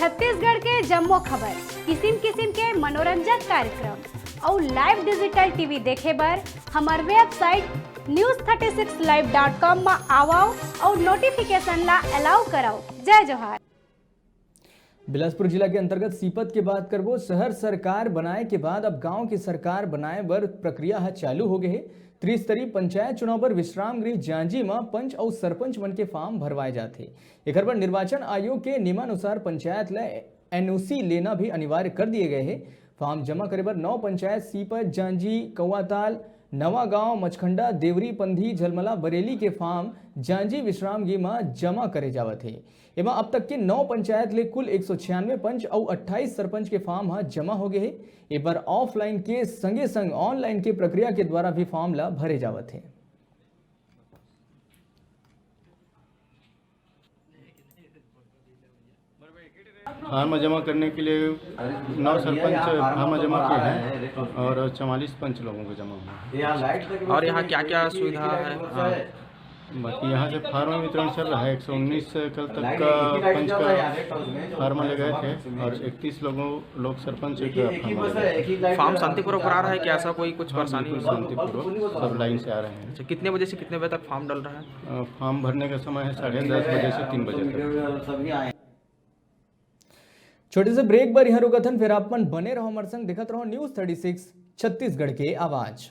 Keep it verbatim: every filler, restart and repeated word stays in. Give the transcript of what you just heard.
छत्तीसगढ़ के जम्मो खबर, किसिम किसिम के मनोरंजक कार्यक्रम अउ live digital T V देखे बर हमर website news thirty six live dot com म आवव अउ notification ला allow करव। जय जोहार। बिलासपुर जिला के अंतर्गत सीपत के बात करबो, शहर सरकार बनाए के बाद अब गांव के सरकार बनाए बर प्रक्रिया ह चालू हो गए हे। त्रिस्तरीय पंचायत चुनाव बर विश्राम गृह जांजी म पंच अउ सरपंच मन के form भरवाए जात हे। एकर बर निर्वाचन आयोग के नियमानुसार पंचायत ल N O C लेना भी अनिवार्य कर दिए गए हे। Form जमा करे बर नौ पंचायत सीपत, जांजी, कौआताल, नवागांव, मचखंडा, देवरी, पंधी, झलमला, बरेली के form जांजी विश्राम गृह म जमा करे जावत हे। एमा अब तक के नौ पंचायत ले कुल एक सौ छियानवे पंच अउ अट्ठाईस सरपंच के form ह जमा हो गए हे। ए बर offline के संगे संग online के प्रक्रिया के द्वारा भी form ला भरे जावत हे। फार्म जमा करने के लिए नौ सरपंच फार्म जमा किए हैं और चवालीस पंच लोगों को जमा हुआ है। और यहाँ क्या क्या सुविधा है? हाँ, बाकी यहाँ से फार्म वितरण चल रहा है। एक सौ उन्नीस कल तक का पंच का फार्म ले गए थे और इकतीस लोगों लोग सरपंच का फार्म ले गए थे। फार्म शांतिपूर्वक भरा रहा है कि ऐसा कोई कुछ हाँ, परेशानी बिल्कुल हुई? शांतिपूर्वक सब लाइन से आ रहे हैं। अच्छा, कितने बजे से कितने बजे तक फार्म डल रहा है? अ, फार्म भरने का समय है साढ़े दस बजे से तीन बजे तक। छोटे से ब्रेक बर यहाँ रुकत हन, फिर आप मन बने रहो हमारे संग, देखत रहो News Thirty Six छत्तीसगढ़ के आवाज।